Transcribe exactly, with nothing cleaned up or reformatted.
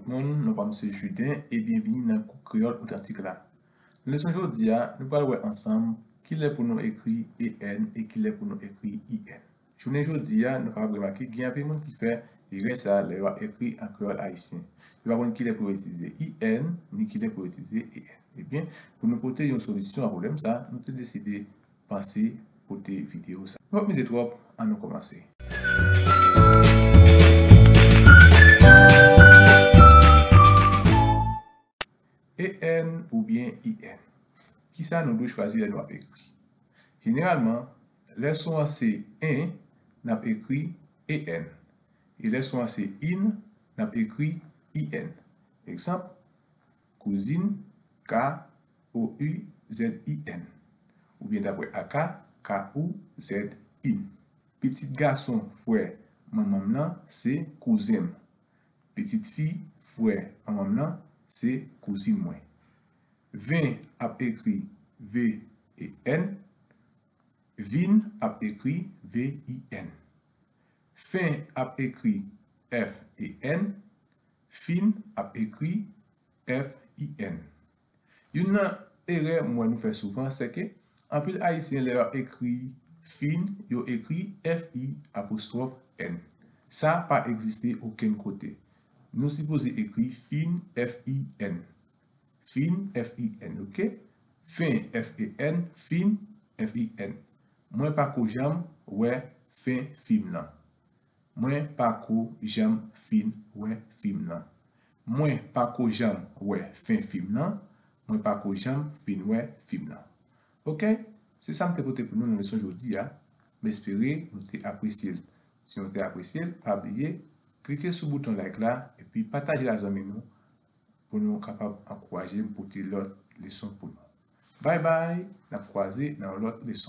Tout moun, non pa m se Juden e byenvini nan kou kreyòl otantik la. Nan leson jodi a, nou pral wè ansanm kilè pou nou ekri E N e kilè pou nou ekri I N. Jounen jodi a, nou kapab remake gen anpil moun ki fè erè sa a lè yo ap ekri an kreyòl ayisyen. Yo pa konn kilè pou yo itilize I N, ni kilè pou yo itilize E N. Ebyen, pou nou pote yon solisyon a pwoblèm sa a, nou te deside panse pote videyo sa. Nou p ap mize twòp, ann nou kòmanse. E N oubyen I N. Kisa nou dwe chwazi lè nou ap ekri? Jeneralman, lè son an se en, n ap ekri E N. E lè son an se in, n ap ekri I N. Egzanp, kouzin, K O U Z I N. Oubyen daprè Aka, K O U Z I N. Pitit gason frè manman m nan se kouzen m. Pitit fi frè manman m nan se kouzin mwen. Ven ap ekri V E N. Vin ap ekri V I N. Fen ap ekri F E N. Fin ap ekri F I N. Youn nan erè m wè nou fè souvan, se ke anpil Ayisyen, lè y ap ekri fin, yo ekri F I apostwòf N. Sa pa egziste okenn kote. Nou sipoze ekri fin, F I N. Fin, F I N, oke? Fen, F E N, fin, F I N. Mwen pa ko janm wè fen fim nan. Mwen pa ko janm fin wè fim nan. Mwen pa ko janm wè fen fim nan. Mwen pa ko janm fin wè fim nan. Oke? Se sa m te pote pou nou nan leson jodi a. M espere nou te apresye l. Si nou te apresye l, pa bliye klike sou bouton like la epi pataje l a zanmi nou pou nou kapab ankouraje m pote lòt leson pou nou. Bay bay, n ap kwaze nan yon lòt leson.